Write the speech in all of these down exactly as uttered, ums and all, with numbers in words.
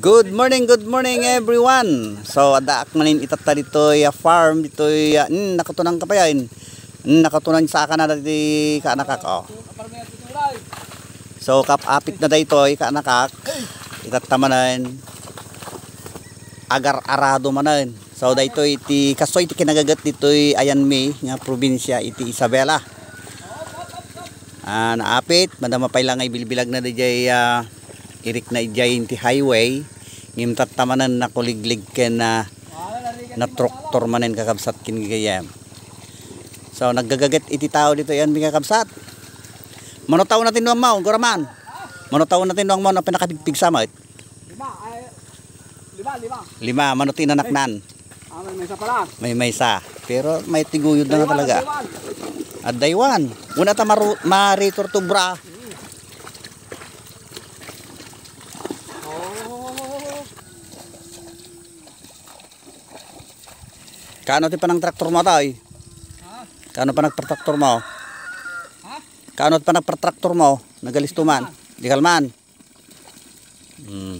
Good morning, good morning everyone. So addaak manen itatta ditoy a farm ditoy, ah, mm, nakutunan ka pa yan. Mm, nakutunan sa kana dati kaanakak, oh. So kap-apit na daytoy kaanakak. Itatta manen agar-arado manen. So daytoy ti kastoy ti kinagaget ditoy ayanmi nga probinsya iti Isabela. Ah, naapit, madama pay lang nga ibilbilag na dijay, ah, irik na idiay ti highway. Ngem tatta manen nakuliglig ken, ah, natruktor manen kakabsat ken gayam. So naggagaget iti tao ditoy ayanmi kakabsat. Mano tao na tinuang mo, guraman. Mano tao na tinuang mo na pinakapigpigsa met. Lima, ay, lima, lima. Lima, mano ti inanaknan? Ah, maymaysa pala. Maymaysa. Pero may tiguyod na nga talaga. Addaywan. Addaywan. Una ta maru-, maritor to bra. Oh. Kaano ti panang traktor mo, tay? Ha? Kaano panang traktor mo? Ha? Kaano panang traktor mo? Nagalisto man. Di kalman. Hmm.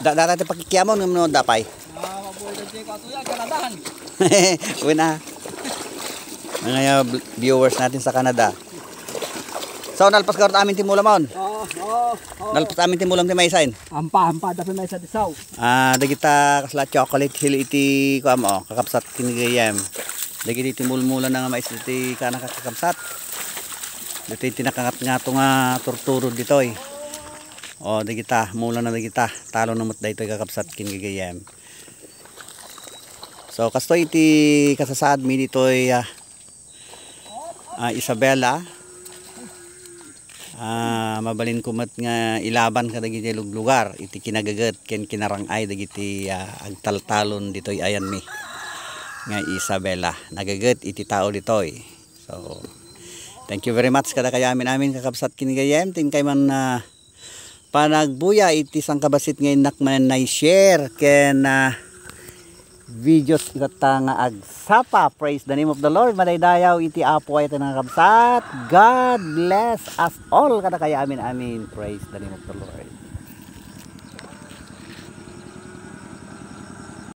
Da, data ti pakikiamon ngem no dapay. Ah, mabuhay ka, Jay. Pato yan, Canadahan. Win, ah. Mga, uh, viewers natin sa Canada. So, nalpas garut amin ti mulamon. Oo, oo, oo. Nalpas amin ti mulam ti maysa in. Ampa, ampa, dapat maysa ti saw. Ah, dagita kasla chocolate hill iti kuam, oh, kakabsat ken gayam. Dagiti ti mulmula na nga mais iti kana kakabsat. Ditoy ti nakangatngato nga turturod ditoy. O, dagita, mula na dagita. Talo na met daytoy kakabsat ken gagayem. So, kastoy iti kasasaadmi ditoy, ah, ah, Isabela. Ah, mabalinko met nga ilaban kadagiti luglugar iti kinagaget ken kinarang-ay dagiti, ah, agtaltalon ditoy ayanmi nga Isabela. Nagaget iti tao ditoy. So, thank you very much kadakayo amin-amin, kakabsat ken gayem. Ti inkay man, ah, panagbuya iti sangkabassit nga innak manen na-share ken, ah, videos itatta nga agsapa. Praise the name of the Lord. Madaydayaw iti Apo ay iti nga kabsat. God bless us all kadakayo amin-amin. Praise the name of the Lord.